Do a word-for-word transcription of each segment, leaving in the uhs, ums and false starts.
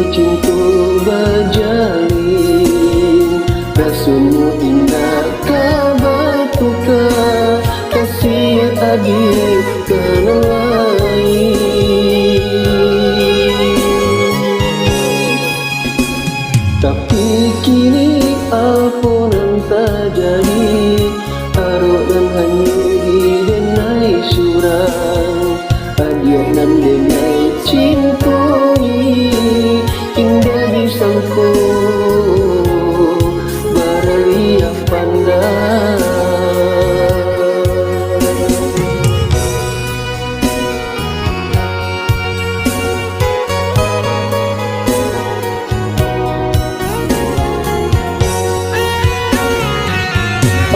Cinto bajalin, rasonyo indak ka batuka, kasih adiak ka nan lain. Tapi kini apo nan tajadi, arok nan hanyo di denai surang. Adiak nan denai cintoi, indak disangko baraliah pandang.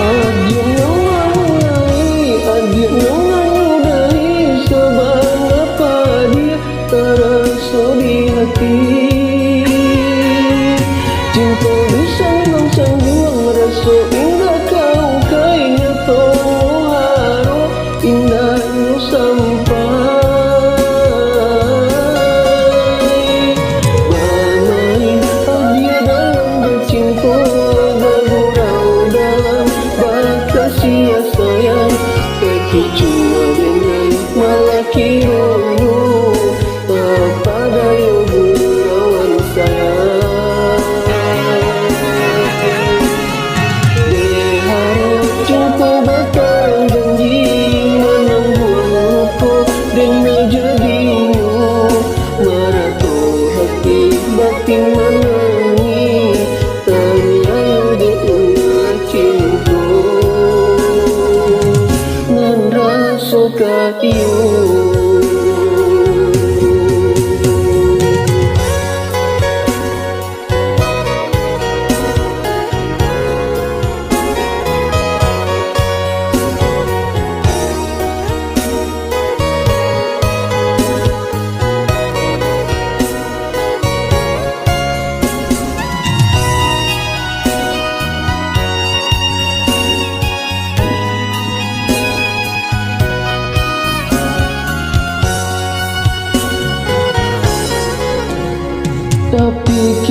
Adiak nan mamulai, adiak nan manyudahi, sabab nan padiah taraso di hati. Cinto disanjuang-sanjuang, raso indak ka ungkai, nyato harap indak nyo sampai. Bamain adiak dalam bacinto, bagurau dalam bakasiah sayang. Tapi cuma denai malah kironyo, apa dayo gurauan sayang. Dek harap cinto batarang janji, manangguang luko dek nan jadinyo, marato hati batin manangih, taniayo dek ulah cinto nan raso ka iyo. Tapi